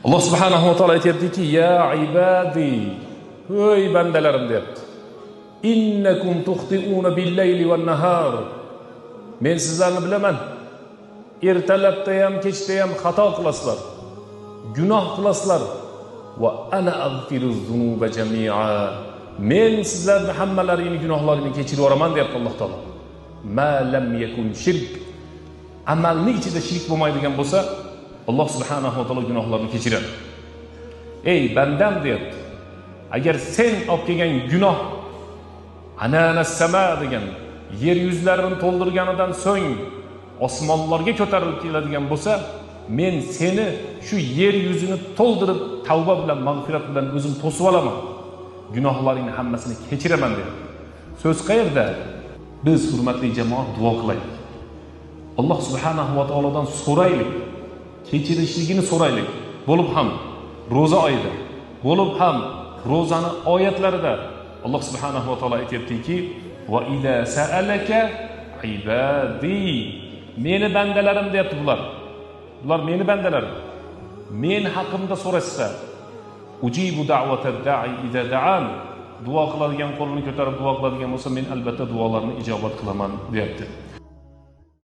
Alloh subhanahu va taolo aytyaptiki: "Ya ibadi, ey bandalarim", deyapti. "Innakum tuxtiuna bil-layli van-nahar." Men sizlarni bilaman. Ertalabda ham, kechda ham xato qilasizlar. Gunoh qilasizlar. Va ana aghfiru zunuba jami'a. Men sizlarni hammalaringni gunohlaringni kechirib yuboraman, deyapti Alloh taolo. Ma lam yakun shirk. Amalni ichida shirk bo'lmaydigan bo'lsa, Alloh subhanahu va taolo gunohlarni kechiradi. Ey bandam, deyapti. Agar sen olib kelgan gunoh anana sama degan yer yuzlarini to'ldirganidan so'ng osmonlarga ko'tarilib keladigan bo'lsa, men seni shu yer yuzini to'ldirib tavba bilan, mag'firat bilan o'zim to'sib olaman. Gunohlaringni hammasini kechiraman, deyapti. So'z qayerda? Biz, hurmatli jamoat, duo qilaylik. Alloh subhanahu va taolodan so'raylik. Kechirishligini so'raylik. Bo'lib ham ro'za oyida, bo'lib ham ro'zani oyatlarida Alloh subhanahu va taolo aytyaptiki: "Va iza sa'alaka ibadi", meni bandalarim, deyapti bular. Bular meni bandalarim. Men haqimda so'rashsa, ujibu da'vata da'i iza da'an. Duo qiladigan qo'lini ko'tarib duo qiladigan bo'lsa, men albatta duolarini ijobat qilaman, deyapti.